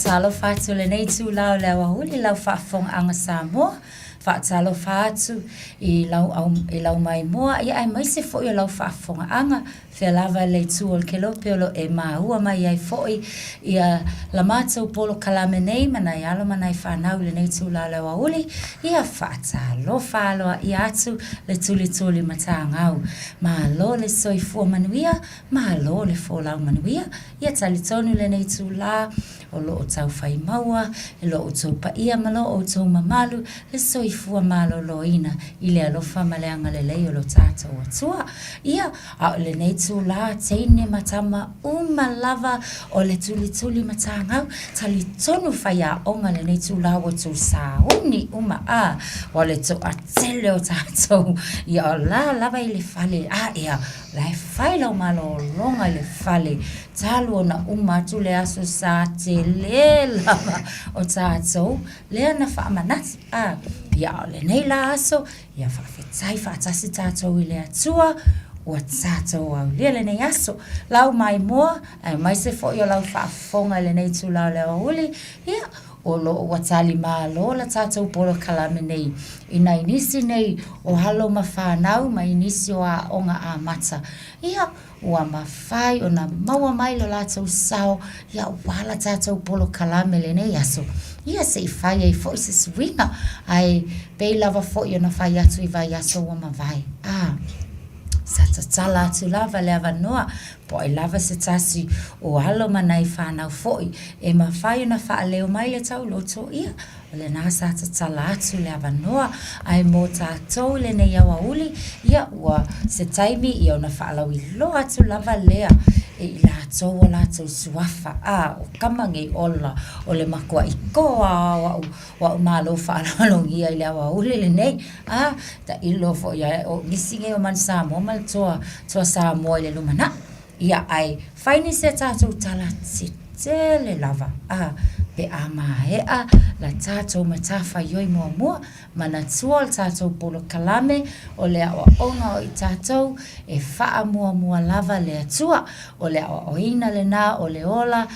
Faatalofa atu i lenei itula o le aoauli i lau faafofogaaga Samoa. Faatalofa atu i lau au, i lau maimoa ia aemaise foi o lau faafofogaaga Fea lava le itu o le kelope o lo o e māua mai ai foi ia la matou polokalame nei ma nai alo ma nai fanau i lenei itula o le aoauli, ia faatalofa aloaia atu le tulituli matagau. Malo le soifua manuia, malo le folau manuia. Ia talitonu lenei itula o lo o taufai maua e lo outou paia ma lo outou mamalu le soifua maloloina i le alofa ma le agalelei o lo tatou Atua. Ia, a o lenei itula, teine ma tama uma lava o le tulituli matagau, talitonu faiaoga lenei itula ua outou sauni uma, a, ua le toatele o tatou, ia o la lava i le fale, a ea, la e fai lau malologa i le fale talu ona uma atu le aso sa tele lava o tatou lea na faamanatu. A, ia a o lenei la aso, ia faafetai faatasi tatou i le Atua ua tatou aulia lenei aso. Lau maimoa, aemaise foi o lau faafofoga i lenei itula o le aoauli, ia, o lo o ua tali malo la tatou polokalame nei i nai nisi nei o alo ma fanau mai nisi o aoga amata. Ia, ua mafai ona maua mai lo latou sao ia aua la tatou polokalame lenei aso, ia se i fai ai foi se suiga, ae pei lava foi ona fai atu i vaiaso ua mavae. A, sa tatala atu lava le avanoa, po o ai lava se tasi o alo ma nai fanau foi e mafai ona faaleo mai le tauloto, ia, O lena sa tatala atu le avanoa, ae mo tatou i lenei aoauli, ia ua se taimi ia ona faalauiloa atu lava lea e i latou o latou suafa. A, o kama nei ola o le matuaʻi toa o a'u, o a'u malo faaaloalogia i le aoauli lenei. A, tailo foi o nisi nei o Manu Samoa ma le Toa, Toa Samoa i le lumanai. Ia, ae fai nisi a tatou tala tetele lava, a, pe a maea la tatou matafaioi muamua, manatua o le tatou polokalame, o le aoaoga o i tatou e faamuamua lava le Atua. O le aoaoina lena o le ola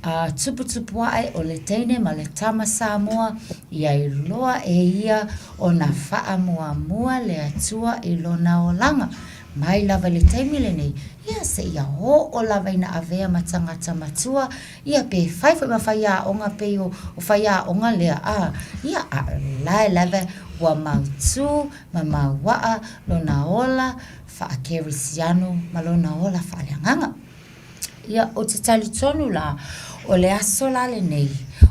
a tuputupu ae o le teine ma le tama Samoa, ia iloa e ia ona faamuamua le Atua i lona olaga. Mai lava i le taimi lenei, ia seia oo lava ina avea ma tagata matua, ia pe fai foi ma faiaoga pei o faiaoga lea, a, ia, a o la e lava ua mautū ma mauaa lona ola faakerisiano ma lona ola faaleagaga. Ia, ou te talitonu la, o le aso la lenei,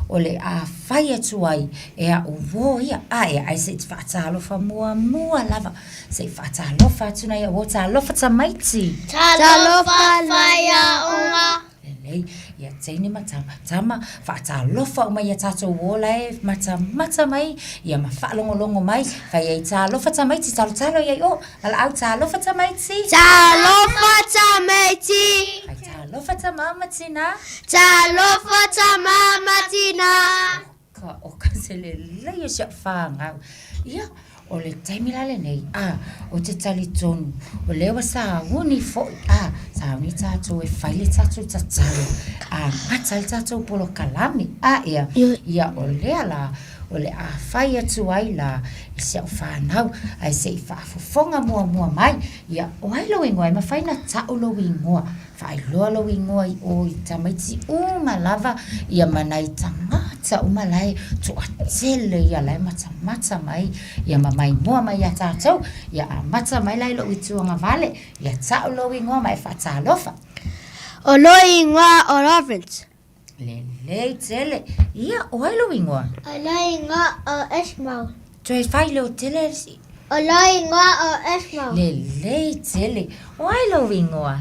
o le a fai atu ai e a'u uō ia, a e ae se i faatalofa muamua lava, se i faatalofa atu nai a'u uō, talofa tamaiti! Talofa faiaoga! Lelei, ia teine ma tama, tama, faatalofa uma i a tatou uō la e matamata mai, ia ma faalogologo mai, fai ai talofa tamaiti, talotalo i ai o, Valaau talofa tamaiti. Talofa tamaiti. Fai talofa tama ma tina. Talofa tama ma tina. Oka, oka se lelei o si a'u fanau. Ia, o le taimi la lenei, a, ou te talitonu, o lea ua sauni foi, a, sauni tatou e fai le tatou tatalo, amata ai le tatou polokalame, a, ea, ia, o lea la, O le a fai atu ai la i si a'u fanau, ae se i faafofoga muamua mai, ia, o ai lou igoa? E mafai ona ta'u lou igoa, faailoa lou igoa i o i tamaiti uma lava, ia ma nai tagata uma la e toatele ia la e matamata mai, ia ma maimoa mai iā tatou. Ia amata mai la i lou itu agavale, ia ta'u lou igoa ma e faatalofa. O lou igoa o Lawrence. Lelei tele. Ia, o ai lou ingoa? O lou ingoa o Esmau. Toe fai leo tele. O lou ingoa o Esmau. Lelei tele. O ai lou ingoa?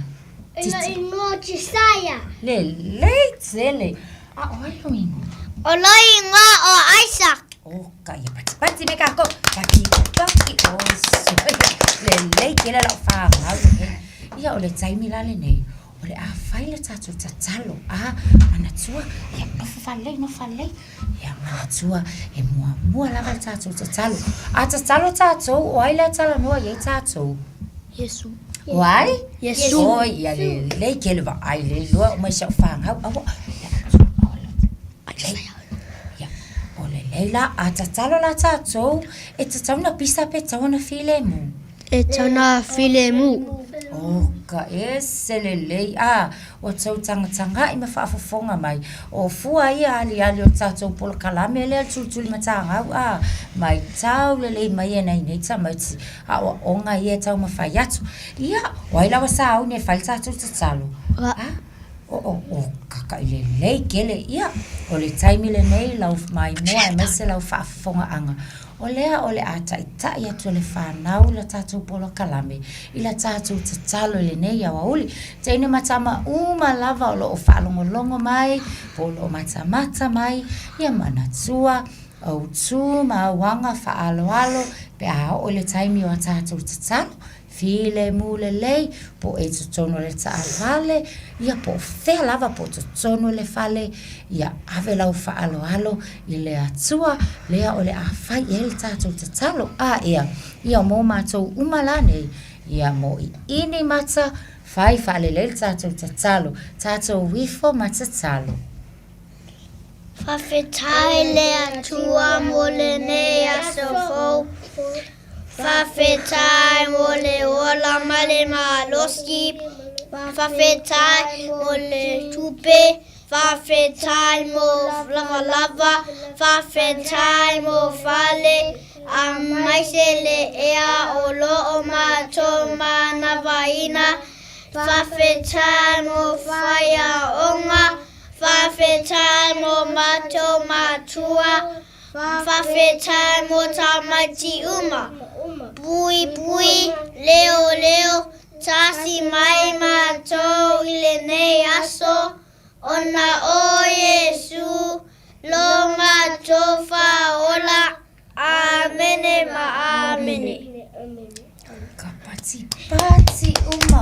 O lou ingoa o Josiah. Lelei tele. A o ai lou ingoa? O lou ingoa o Isaac. O ka ia patipati me kākou. Paki, paki, o soia. Lelei tele lau whāngau. Ia, o le taimi la lenei. O le a fai le tatou tatalo, a, manatua, ia nofo faalelei, nofo faalelei, ia manatua e muamua lava le tatou tatalo. A tatalo tatou, o ai lea talanoa i ai tatou? Iesu. O ai? Iesu. Oi, ia lelei ke le vaai le iloa uma i si au fanau. Aua, ia, Lelei la, a tatalo la tatou, e tatau ona pisa pe tatau ona filemu? E tatau ona filemu. Oka, ese lelei, a, ua tou tagatagai ma faafofoga mai, o fua ia aliali o le tatou polokalame lea le tulitulimatagau, a, maitau lelei mai e nai nei tamaiti aoaoga ia e taumafai atu. Ia, o ai la ua sauni e fai le tatou tatalo? A, o, o, o, kakaʻi lelei tele, ia, o le taimi lenei lau maimoa aemaise lau faafofogaaga, o lea o le a taitai atu e le fanau le tatou polokalame i la tatou tatalo i lenei aoauli. Teine ma tama uma lava o lo o faalogologo mai po o lo o matamata mai, ia manatua, autu ma auaga faaaloalo pe a oo i le taimi o a tatou tatalo. Filemu lelei, po o e i totonu o le taavale, ia po o fea lava po o totonu o le fale, ia ave lau faaaloalo i le Atua lea o le a fai i ai le tatou tatalo. A ea, ia mo matou uma la nei, ia moiini mata, fai faalelei le tatou tatalo, tatou ifo ma tatalo. Faafetai le Atua mo lenei aso fou. Faafetai mo le ola ma le malosi. Faafetai mo le tupe. Faafetai mo lavalava. Faafetai mo fale aemaise le ea o lo o matou manavaina. Faafetai mo faiaoga. Faafetai mo matou matua. Faafetai mo tamaiti uma. Puipui, leoleo, tasi mai matou i lenei aso, ona o Iesu lo matou Faaola. Amene ma amene. Ka patipati uma.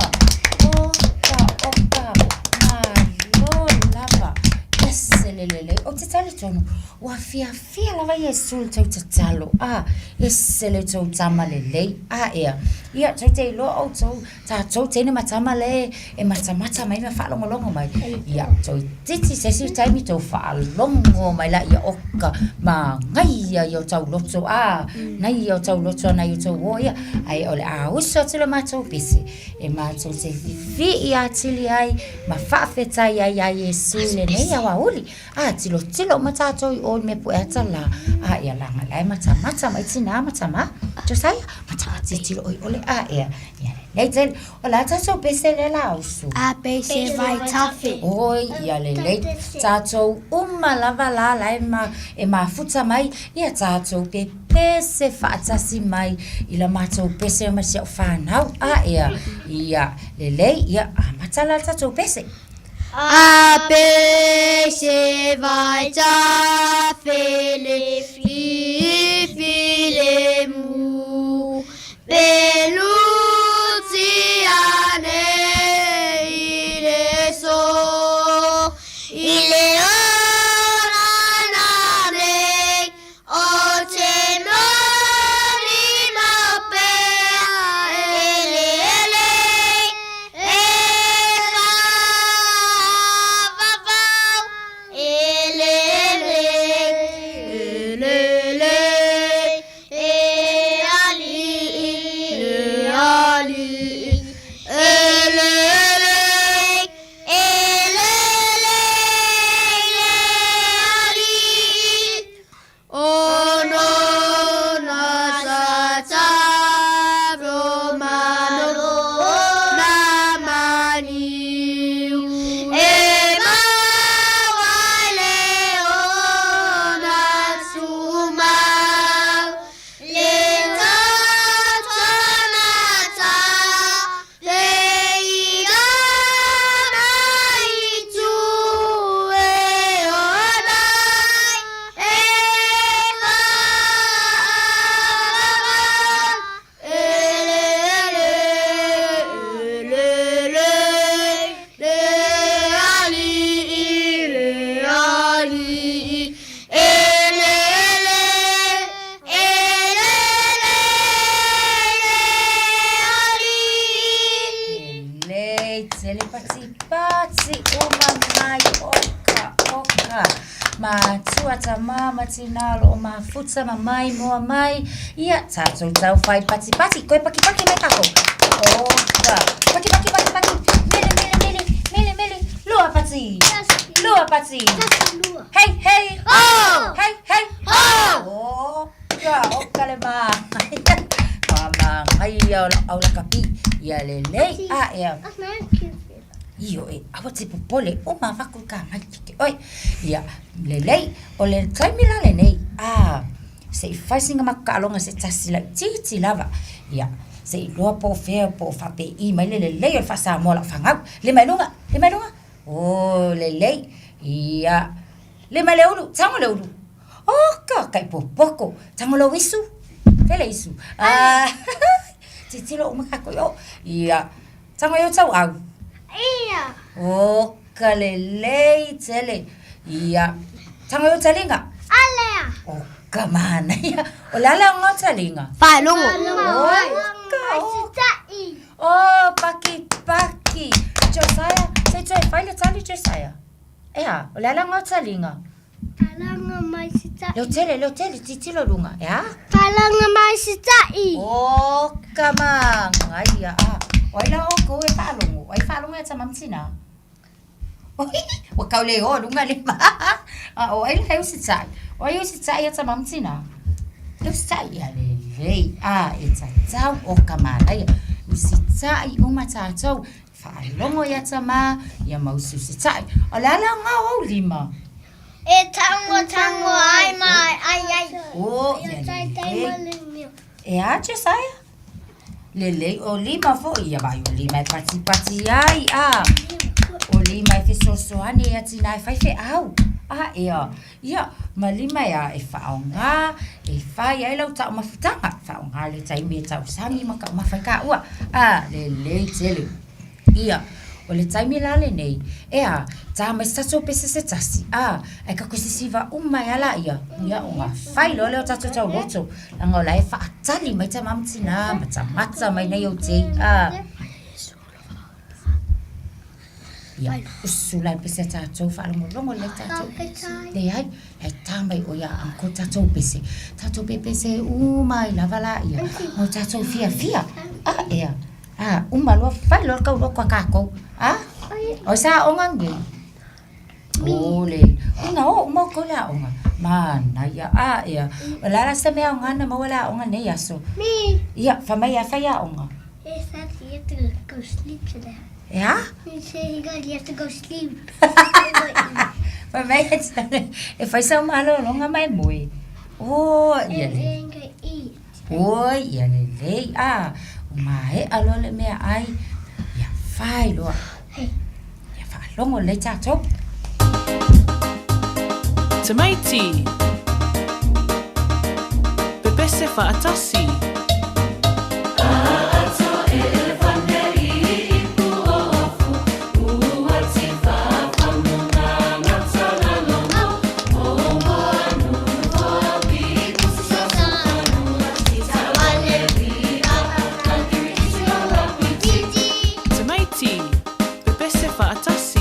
Oka, oka, malo lava. Ese le lelei. Ou te talitonu, ua fiafia lava Iesu i le tou tatalo. A, ese le tou tama lelei. A ea, ia, tou te iloa outou, tatou teine ma tama le e matamata mai ma faalogologo mai, ia toeitiiti se isi taimi tou faalogo mai laia oka manaia ia o tauloto, a, naia o tauloto a nai o tou uo ia, ae o le a usu atu le matou pese e matou te vivii atili ai ma faafetai ai iā Iesu i lenei aoauli. A, tilotilo uma tatou i o i le mea puʻe ata la, a ia leaga la e matamata mai tinā ma tamā. Josiah, matamata tilotilo ʻoe i ʻole, a ea, ia lelei tele. O le a tatou pese lea la usu? A pese vaitafe. Oi, ia lelei. Tatou uma lava la la e, ma, e mafuta mai, ia tatou pepese faatasi mai i la matou pese ma si au fanau. A ea, ia lelei, ia amata la le tatou pese. A pese vaitafe le fifi le mu Peluti ane i le so I le ora nei o te moni mau pea eleele e whawawau eleele eleele. matua, tamā ma tinā o lo o mafuta ma maimoa mai, ia, tatou tau fai patipati, koe pakipaki mai kākou. Oka, paki, paki, paki, paki, mele, mele, mele, mele, mele, lua pati, lua pati, hei, hei, Oh! hei, hei, Oh! Oka, oka le māngaia, māngaia o lau aulakapi, ia lelei aʻe. Ioe, aua te popole, uma avatu ka mai ia te oe. Ia, lelei, o le taimi la lenei, a, se i fai sina matou taaloga se tasi laitiiti lava, ia, se i iloa po o fea po o faapei mai le lelei o le faa-Samoa o lau fanau. Lima i luga, lima i luga, o, lelei, ia, lima i le ulu, tago le ulu. Oka, kai popoto, tago lou isu, fea le isu, a, tilotilo uma tatou i o, ia, Tago i ou tauau. Ia. O ka lelei tele. Ia. Tago i ou taliga. Alea. O ka manaia. O le a le aoga o taliga? Faalogo. O ka. O paki paki. Josiah, se i toe fai le tali Josiah. E a, o le a le aoga o taliga? Talanga mai sita'i. Leo tele, leo tele, tilotilo luga. E a? Talanga mai sita'i. O ka manaia. A, o ai la oukou e faalogo? O ai faalogo ia tama ma tina? Ua kau le o luga lima. A o ai la e usitai? O ai e usitai ia tama ma tina? E usitai ia lelei. A, e tatau o ka manaia. Usitai uma tatou. Faalogo ia tama, ia mau usiusitai. O le a le aoga o ou lima? E tangotango ai mai ai ai. O, ia lelei. E a Josiah? Lelei, o lima foi, ia vai o lima e patipati ai, a. O lima e fesoasoani ia tina e fai feau. A, ea, ia, ma lima e a e faaoga, e fai ai lau taumafataga. Faaoga le taimi e tausami ma taumafa ai kaua. A, lelei tele. Ia, o le taimi la lenei, ea, tā mai se tatou pese se tasi, a, ae tatou sisiva uma ai lava laia, ia, ona fai loa lea o tatou tauloto, leaga o la e faatali mai tama ma tinā, matamata mai nei outei, a. Ia, usu la le pese a tatou, faalogologo lelei tatou. Leai, la e tā mai ʻoe iā uncle tatou pese, tatou pepese uma ai lava laia, mo tatou fiafia, a, ea. A, uma loa, fai loa le tauloto a tatou. A? O ai sa aoga nei? O le, una o uma outou i le aoga. Manaia, a ea. O le a la se mea aoga na maua i le aoga i nei aso? Me. Ia, fai mai e a fai aoga? He said he had to go sleep today. E a? He said he got he have to go sleep. Fai mai e fai sau malologa ma e moe. O, ia And le. then go eat. Oi, ia lelei, a, ua maea loa le meaai, ia fai loa. Ia faalogo lelei tatou. Tamaiti. Pepese faatasi. Tamaiti, pepese faatasi.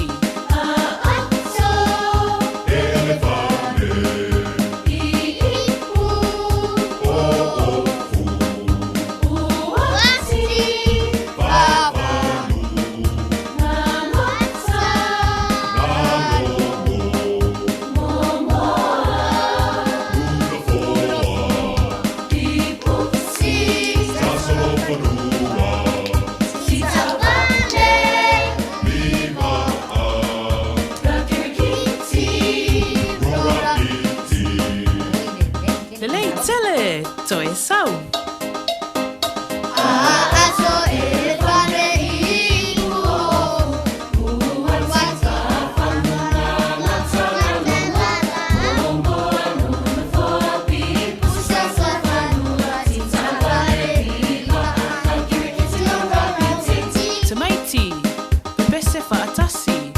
Lelei tele, toe sau. Tamaiti, pepese faatasi.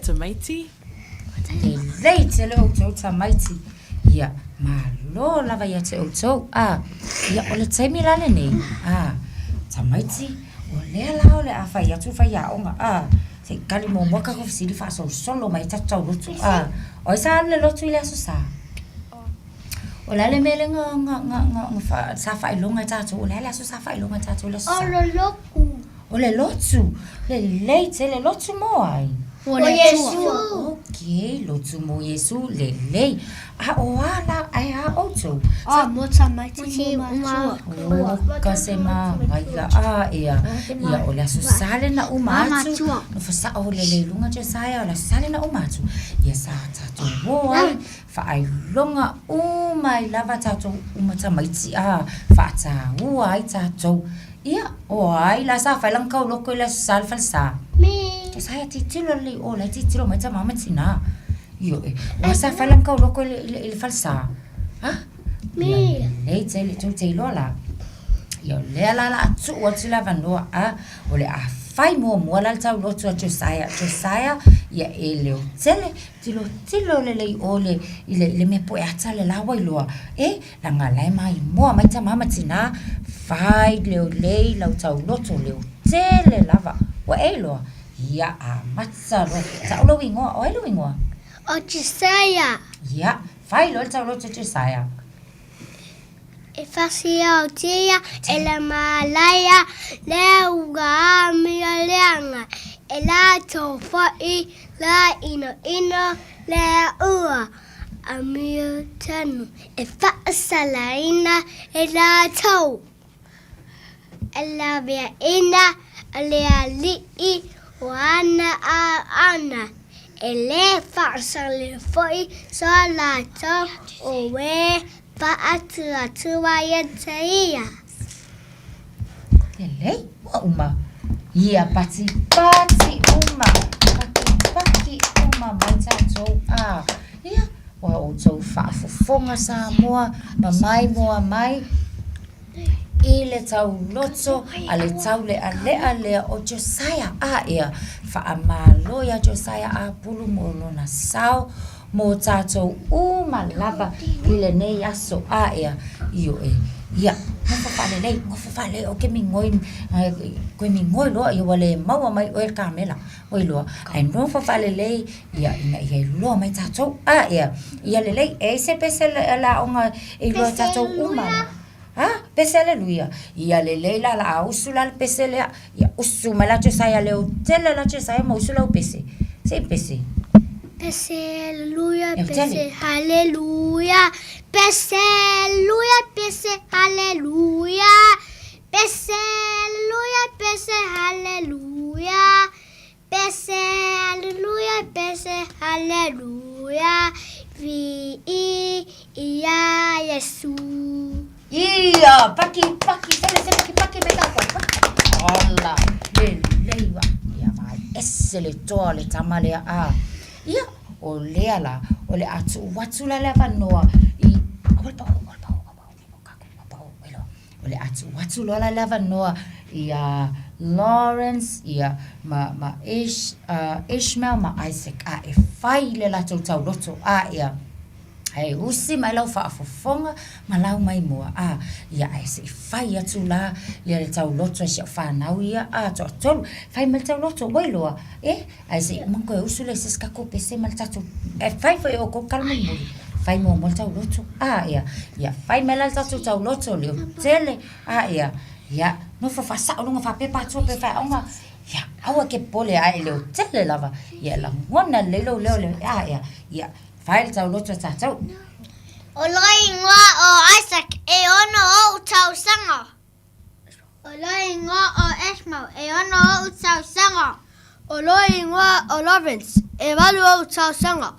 tamaiti. Lelei tele outou tamaiti. Ia, malo lava ia te outou. A, ia, o le taimi la lenei, a, tamaiti, o lea la o le a fai atu faiaoga, a, se i kali muamua tatou fesili faasolosolo mai ai tatou taulotu, a, o ai sa alu i le lotu i le Aso Sa? O le a le mea lea na, na, na, na, na fa, sa faailoga e tatou, o le a le aso sa faailoga e tatou i le Aso Sa? O le lotu. O le lotu. Lelei tele, lotu mo ai? Mo le Atua. Okei, lotu mo Iesu, lelei. A o a la, ae a outou? A, mo tamaiti mo matua. O, ka se manaia, a ea. Ia, o le Aso Sa lena uma atu. Nofo sao lelei i luga Josiah, o le Aso Sa lena uma atu. Ia sa tatou o ai, faailoga uma ai lava tatou uma tamaiti, a, faataua ai tatou. Ia, o ai la sa fai lana tauloko i le Aso Sa i le falesa? Me. Josiah, tilotilo lelei i o la e tilotilo mai tama ma tina. Ioe. O ai sa fai lana tauloko i le falesa? Ha? Me. Ia, lelei tele, tou te iloa la. Ia, o lea la o le a tuu atu le avanoa, a, o le a fai muamua la le taulotu a Josiah. Josiah, ia e leotele, tilotilo lelei i o i le, i le mea poe ata le la ua iloa, e, Leaga la e maimoa mai tama ma tina, fai lelei lau tauloto leotele lava. Ua e iloa? Ia amata loa. Tau lou igoa, o ai lou igoa? O Josiah. Ia, fai loa le tauloto Josiah. E fasi o tia e le malaia le uga amia leaga e latou foi la inoino le ua. Amiotonu e faasalaina e latou, e laveaina le alii o ana auauna, e le faasale foi so latou oe faatuatua ia te ia. Lelei, ua uma. Ia patipati uma, patipati uma mai tatou a. Ia, ua outou faafofoga Samoa ma maimoa mai i le tauloto a le taulealea lea o Josiah. A ea, faamalo ia Josiah Apulu mo lona sao Mō tātou uma lava i lenei aso a ea, ioe, ia, nofo faalelei, nofo faalelei, o ke migoi, koe migoi loa, ia ua le maua mai oe le kamela, ua iloa, ae nofo faalelei, ia, ina ia iloa mai tātou, a ea, ia lelei, e ai se pese le aoga e iloa e tātou uma. Ha? Pese aleluia. Ia lelei la, la a usu la le pese lea. Ia usu mai la Josiah leo tele la Josiah ma usu lau pese. Se i pese. Pese aleluia, pese haleluia. Pese aleluia, pese haleluia. Pese aleluia, pese haleluia. Pese aleluia, pese aleluia, vi ia Iesu. Ia, paki, paki, sele se paki, paki me tātou. Paki. Ola, lelei wa. Ia, vai ese le toa le tama lea a. Ia, o lea la, o le a tuu atu la le avanoa i, aua le pau, aua le pau, aua, aua, aua, O le a tuu atu loa la le avanoa iā Lawrence ia ma ma Ish, uh, Ishmael ma Isaac a e fai le latou tauloto a ia ae usi mai lau faafofoga ma lau maimoa a ia ae se i fai atu la ia le tauloto a si au fanau ia a toatolu fai mai le tauloto ua iloa e Ae se i uma ona toe usu lea i se isi tatou pese ma le tatou, e fai foi e outou tala mulimuli, fai muamua le tauloto. A ia, ia fai mai la le tatou tauloto leo tele, a ia, ia nofo faasao luga faapea patua pe faeaoga, ia aua e te popole a e leo tele lava, ia e lagona lelei lou leo le, a ia, ia fai le tauloto a tatou. O lou igoa o Isaac, e ono ou tausaga. O lou igoa o Ishmael, e ono ou tausaga. O lou igoa o Lawrence, e valu ou tausaga.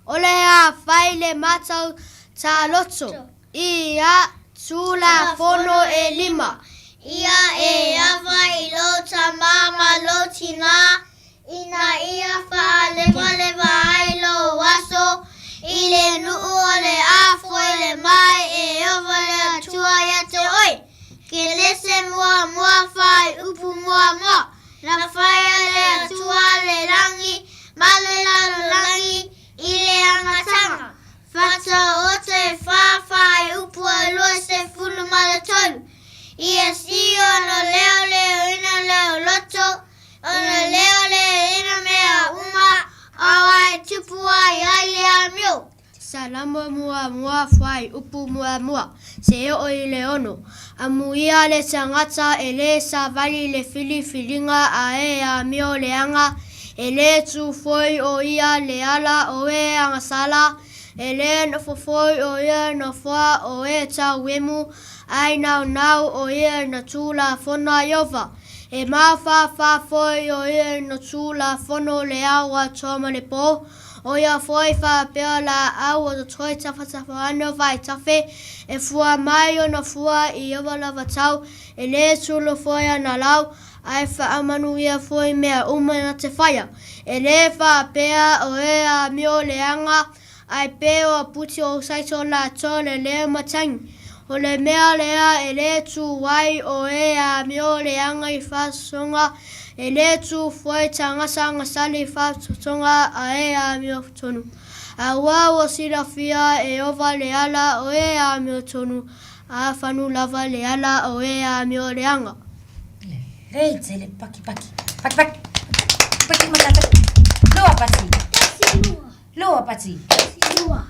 O le a fai le matou taloto i a Tulafono e lima. Ia e ava i lou tama ma lou tina, ina ia faalewalewa ai lou aso i le nuu o le a foele mai e Ieova le Atua ia te oe. Kelese muamua fai upu muamua, na faia le Atua le lagi ma le. Ia sio ona leoleoina lou loto, ona leoleoina mea uma, aua e tupu ai ai le amio. Salamo muamua fuaiupu muamua, seia oo i le 6. Amuia le tagata e lē savali i le filifiliga a e amio leaga, e lē tu foi o ia le ala o e agasala, e lē nofo foi o ia nofoa o e tauemu, ae naunau o ia i na tulafono a Ieova. E mafafa foi o ia i na tulafono le ao atoa ma le po, o ia foi faapea laau o totoe tafatafa ane o vaitafe, e fua mai ona fua i Ieova lava tau, e lē sulu foi ana lau, ae faamanuia foi mea uma na te faia. E lē faapea o e amio leaga, ae pei o aputi o saito latou le lē matagi. O le mea lea e lē tu ai o e amio leaga i faasosoga, e lē tu foi tagata agasala i faasosoga a e amiotonu. Auā ua silafia e Ieova le ala o e amiotonu, a fanu lava le ala o e amio leaga. Lelei tele paki paki paki paki paki matata. Lua pati. Lua pati.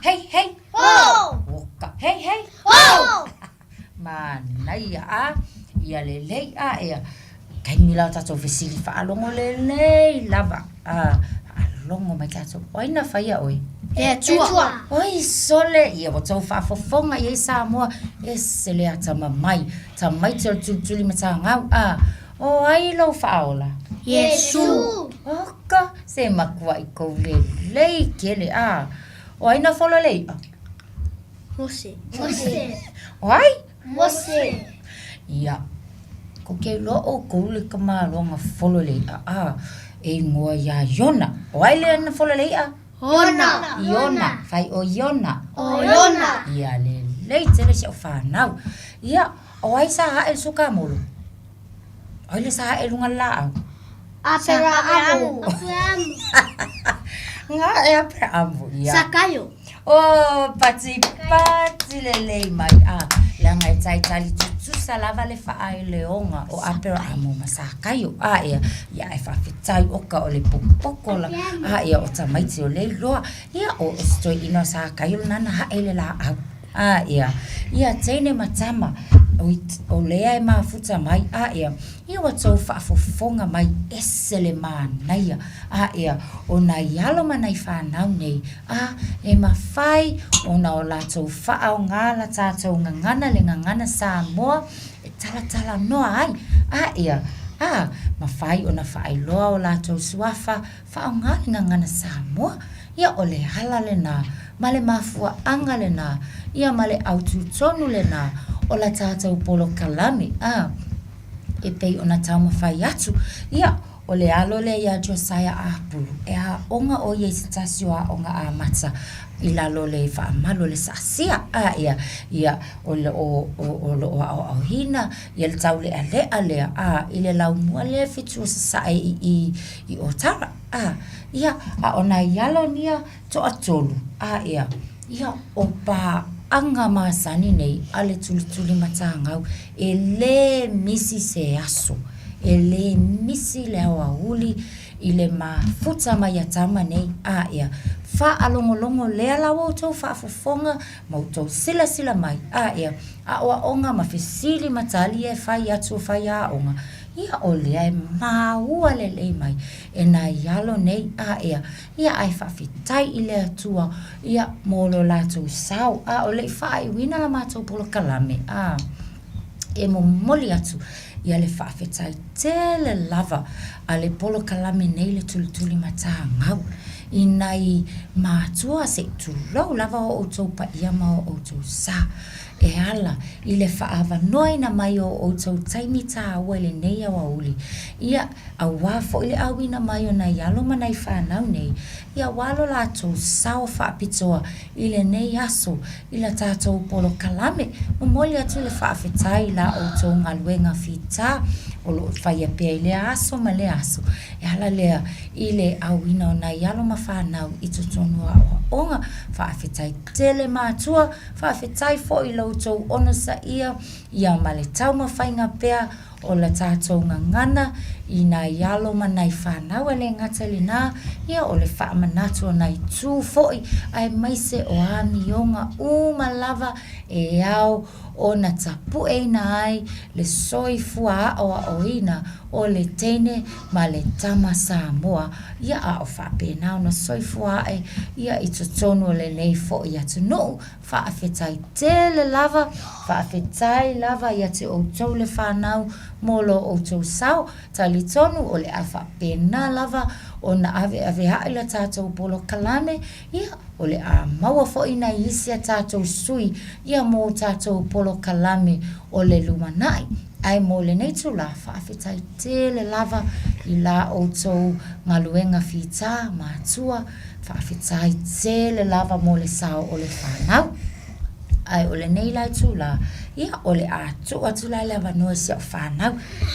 Hei hei. Ho! Oka. Hei hei. Ho! Manaia a ia lelei a ea. Taimi la o tatou fesili faalogo lelei lava. A faalogo mai tatou. O ai na faia oe? Le Atua. Oi sole, ia ua tou faafofoga i ai Samoa, ese le atamamai, tamaiti o le tulituli matagau, a o ai lou faaola? Iesu. Oka, se makuaʻi kou lelei tele, a o ai na folo le iʻa? Mose. Mose. O ai? Mose. Ia, kou te iloa ʻoukou le tamaloa na folo le iʻa, a e igoa iā Iona. O ai lea na folo le iʻa? Iona. Iona. Fai o Iona. O Iona. Ia, lelei tele si au fanau. Ia, o ai sa haʻe le sukamolo? O ai le sa haʻe i luga o le laau? Aperaamu. Nga e Aperaamu, ia. Sakaio. O, patipati lelei mai a, leaga e taitali tutusa lava le faaeleoga o Aperaamu ma Sakaio. A ea, ia e faafetai oka o le popoko la, a ea o tamaiti o le iloa. Ia, o se toeaina o Sakaio lena na hae i le laau. A ea, ia teine ma tama, o lea e mafuta mai, a ea, ia ua tou faafofoga mai, ese le manaia, a ea, o nai alo ma nai fanau nei, a e mafai ona o latou faaaoga la tatou gagana le gagana Samoa e talatalanoa ai, a ea, a mafai ona faailoa o latou suafa faaaoga le gagana Samoa. Ia o le ala lenā, ma le mafuaaga lenā, ia ma le autu tonu lenā o la tatou polokalame, a e pei ona taumafai atu, ia, o le alo lea iā Josiah Apulu, e aoga ʻo ia i se tasi o aoga amata i lalo o le faamalu o le SASIA, a ia, ia, o lo o, o lo o aoaoina ia le tauleʻaleʻa lea, a i le laumua lea e 7 o Sasae i i i Otara, a, ia, a o nai alo nia toatolu, a ia, ia, o pāʻaga masani nei a le tulituli matagau, e lē misi se aso, e lē misi le aoauli i le mafuta mai a tama nei, a ia, faalogologo lea la ua outou faafofoga ma outou silasila mai, a ia, aoaoga ma fesili ma tali ia e fai atu o faiaoga, ia o lea e maua lelei mai e nai alo nei, a ia, Ia ae faafetai i le Atua, ia, mo lo latou sao, a o le i faaiuina la matou polokalame, a e momoli atu ia le faafetai tele lava a le polokalame nei le tulituli matagau i nai matua se i tulou lava o outou paia ma o outou sa e ala i le faaavanoaina mai o outou taimi tāua i lenei aoauli, ia, Auā foi le ʻauina mai o nai alo ma nai fanau nei, ia auā lo latou sao faapitoa i lenei aso i la tatou polokalame. Momoli atu le faafetai i la outou galuega fita o lo o faia pea i lea aso ma lea aso, e ala lea i le ʻauina o nai alo ma fanau i totonu o aoaoga. Faafetai tele matua, faafetai foi i lo. lo outou onosaia ia ma le taumafaiga pea o la tatou gagana i nai alo ma nai fanau, e le gata i lena, ia o le faamanatu o nai itu foi aemaise o amioga uma lava e ao ona tapueina ai le soifua aoaoina o le teine ma le tama Samoa, ia a o faapena ona soifua ae ia i totonu o lenei foi atunuu. Faafetai tele lava, faafetai lava ia te outou le fanau mo lo outou sao. Talitonu o le a faapena lava ona aveavea'i la tatou polokalame, ia, o le a maua foi nai isi a tatou sui, ia, mo tatou polokalame o le lumanai. Ae mo lenei itulā, faafetai tele lava i la outou galuega fita, matua, Faafetai tele lava mo le sao o le fanau. Ae o lenei la itulā, ia o le a tuu atu la le avanoa i si au fanau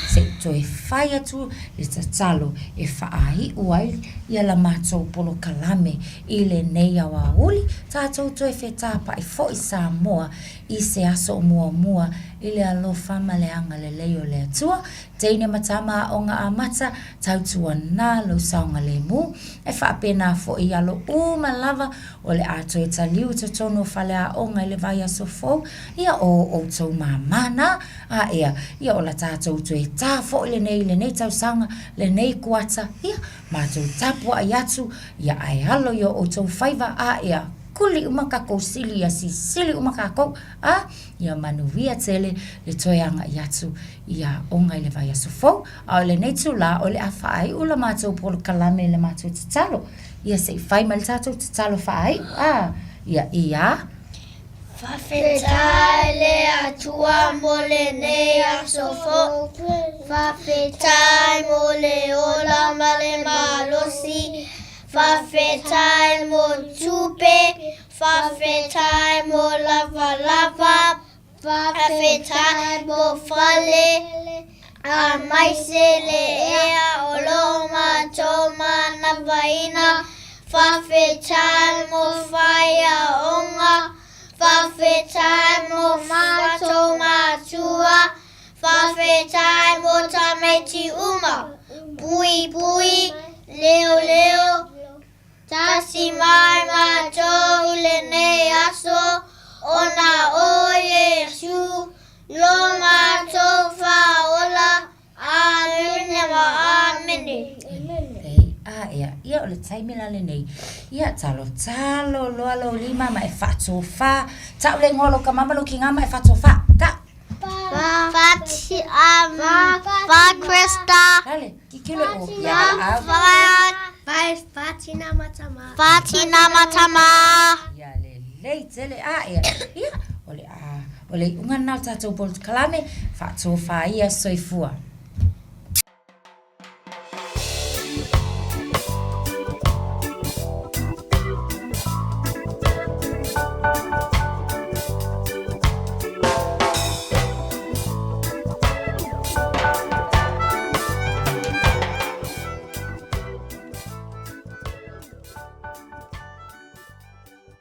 se i toe fai atu le tatalo e faaiu ai ia la matou polokalame i lenei aoauli, tatou toe fetapa'i foi Samoa i se aso o muamua i le alofa ma le agalelei o le Atua. Teine ma tama aoga amata, tautuana lou saogalemu, e faapena foi i alo uma lava o le a toe taliu i totonu o faleaoga i le vaiaso fou, ia o outou māmā na, a ea, ia o la tatou toe ta foi lenei i lenei tausaga, lenei kuata, ia, matou tapuai atu, ia ae alo i o outou faiva, a ea, kuli uma kakou sili ia sisili uma kakou, a, ia manuia tele le toe agai atu i aoga i le vaiaso fou. A o lenei itulā, o le a faaiu la matou polokalame i le matou tatalo. Ia se i fai mai le tatou tatalo faaiu, a, ia, ia. Faafetai le Atua mo lenei aso fou, Faafetai mo le ola ma le malosi, Faafetai mo tupe, Faafetai mo lavalava, Faafetai mo fale, aemaise le ea o lo matou manavaina. Faafetai mo faiaoga, faafetai mo matou matua, faafetai mo tamaiti uma. Puipui, leoleo. Tasi mai matou i lenei aso, ona o Iesu, lo matou Faaola. Amene ma amene. Lelei. A ea, ia o le taimi la lenei, ia talotalo loa lou lima ma e faatofā. Tau le igoa o lou kamama lou kigā ma e faatofā. Tau. Fa, fa, fa Krista. Lale, kikilo o ia valaau. Fa, fa tina ma tama. Fa tina ma tama. Ia lelei tele a ea. Ia, o le a, o le iuga lena o le tatou polokalame, faatofā ia soifua.